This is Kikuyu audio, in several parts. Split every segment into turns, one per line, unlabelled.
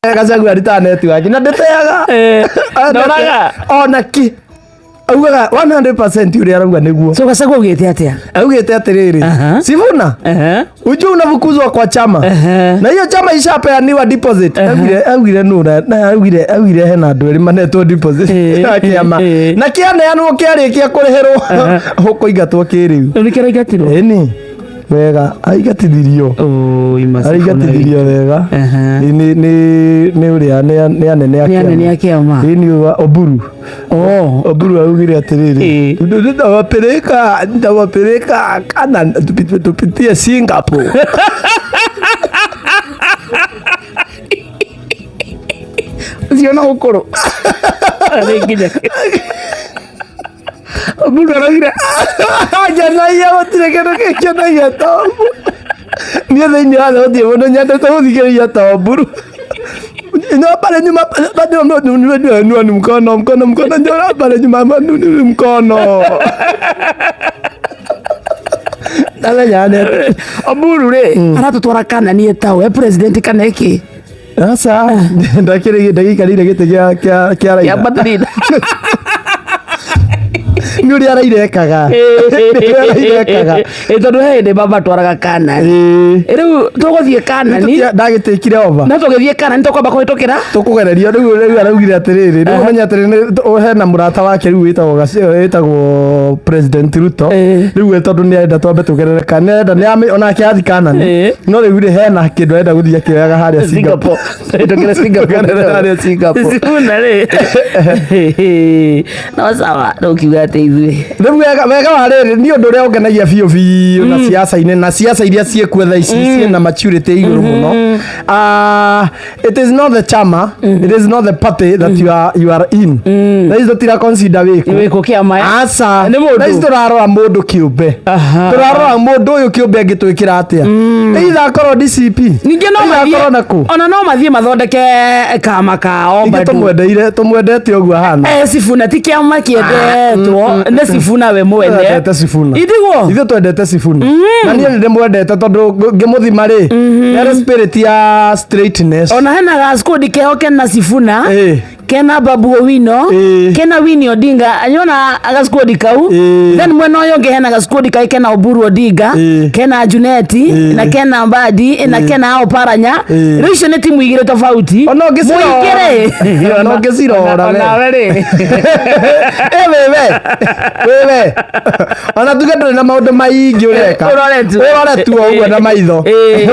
Gachagua arutaga network na ndĩteaga.
Ndoraga.
Ona ki augaga 100% ũrĩa arauga nĩguo.
So Gachagua augĩte atĩa?
Augĩte atĩrĩrĩ, Sifuna, ujue unafukuzwa kwa chama na hiyo chama ishapeaniwa deposit. Augire nũ na augire hena andũ erĩ manetwo deposit ya kĩama na kĩaneanwo kĩarĩkia kũrĩhĩrwo ũkũingatwo kĩrĩu.
Rĩu nĩkĩo araingatirwo.
Ĩni wega aingatithirio.
Oi, Masifuna.
Aingatithirio wega. Nĩ ũrĩa nĩ anene a
Nĩ anene a kĩama.
Ĩni wa Oburu.
Oh.
Oburu augire atĩrĩrĩ, nitawapeleka kana tupitie Singapore.
Ũcio no ũkũrũ. Arĩ nginya. Oburu araugire
Ngenagia gũtirĩ kĩndũ kĩngenagia ta Oburu. Niĩ thĩinĩ wa thĩ gũtirĩ mũndũ nyendete gũthikĩrĩria ta Oburu. No pale nyuma bado ni mkono mkono mkono ndio pale nyuma ni mkono. Ndamenya nĩ
Oburu rĩ aratũtwara kana niĩ tawe president kana ĩkĩ?
Aca ndakĩrĩ ndagĩikarĩire gĩtĩ kĩa Raila.
Ya Madrid.
Nĩ ũrĩa Raila ekaga. Nĩ ũrĩa Raila ekaga.
Tondũ he hĩndĩ baba twaraga Kanani. Rĩu tũgũthiĩ Kanani.
Ndagĩtĩkire over.
No tũgĩthiĩ Kanani tũkwamba kũhĩtũkĩra.
Tũkũgererio rĩu araugire atĩrĩrĩ, rĩu ũmenye atĩrĩ hena mũrata wake rĩu wĩtagwo President Ruto. Rĩu we tondũ nĩ arenda twambe tũgerere kana nĩ arenda nĩ onake athiĩ Kanani. No rĩu rĩ hena kĩndũ arenda gũthiĩ akĩoyaga harĩa Singapore.
Tũgerere Singapore.
Tũgerere harĩa Singapore.
Sifuna rĩ. No sawa, rĩu kiuga atĩ ithuĩ.
Rĩu wega wa rĩrĩ nĩ ũndũ ũrĩa ũngenagia biũ biũ na siasa-inĩ na siasa iria ciĩkuo thaa ici ciĩna maturity igũrũ mũno. It is not the chama, it is not the party that you are in. Thaa ici tũtira consider wĩkũ.
Wĩkũ kĩama.
Aca.
Nĩ mũndũ.
Thaa ici tũrarora mũndũ kĩũmbe. Tũrarora mũndũ ũyũ kĩũmbe angĩtwĩkĩra atĩa. Either akorwo DCP.
Ningĩ no
Either
mathiĩ
akorwo nakũ.
ona no mathiĩ mathondeke kama kao
Ningĩ
bado.
tũmwendeire tũmwendete ũguo ahana.
Sifuna ti kĩama kĩendetwo nĩ Sifuna we mwene.
Twendete Sifuna.
Itiguo?
Ithuĩ twendete Sifuna. Na niĩ nĩ ndĩmwendete tondũ ngĩmũthima rĩ, nĩ arĩ spirit ya straightness.
Ona hena gaskundi keho kena Sifuna. Kena Babu Owino. Kena Winnie Odinga anyona gaskundi kau. Then mwena ũyũ ũngĩ hena gaskundi kai kena Oburu Odinga, kena Juneti na kena Mbadi na kena Oparanya. Rĩu icio nĩ timu igĩrĩ tofauti.
Ona ũngĩcirora.
Mũingĩre.
Ona ũngĩcirora we.
Onawe rĩ.
Wewe wewe ona tuge ndũrĩ na maũndũ maingĩ ũreka.
Ũrore tu.
Ũrore tu o ũguo na maitho.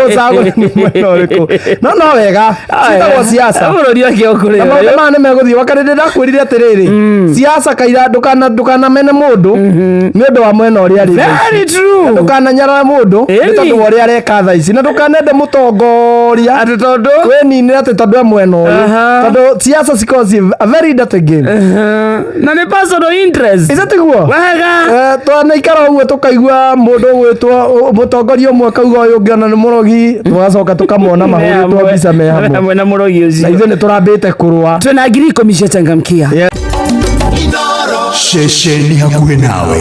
Ũcagũre nĩ mwena ũrĩkũ. No wega ciĩtagwo siasa.
Bũrũri ũngĩ ũkũrĩ
Na maũndũ maya nĩ megũthiĩ wakarĩ ndĩrakwĩrire atĩrĩrĩ, siasa kaira ndũkanamene mũndũ nĩ ũndũ wa mwena ũrĩa arĩ thaa ici.
Very true.
Ndũkananyarare mũndũ nĩ
Ĩni.
tondũ wa ũrĩa areka thaa ici na ndũkanende mũtongoria
Atĩ tondũ
wĩninĩre atĩ tondũ e mwena ũyũ tondũ siasa cikoragwo ciĩ a very dirty game.
Na nĩ personal interest.
Ĩcio tiguo?
Wega.
Twanaikara ũguo tũkaigua mũndũ ũgwĩtwo mũtongoria ũmwe akauga ũyũ ũngĩ ona nĩ mũrogi, tũgacoka tũkamona mahũrĩtwo mbica me hamwe.
Hamwe na mũrogi
Na
ũcio.
ithuĩ nĩ tũrambĩte kũrũa.
Twĩna 10,000 cia Changamkia.
Ceceni hakuhĩ nawe.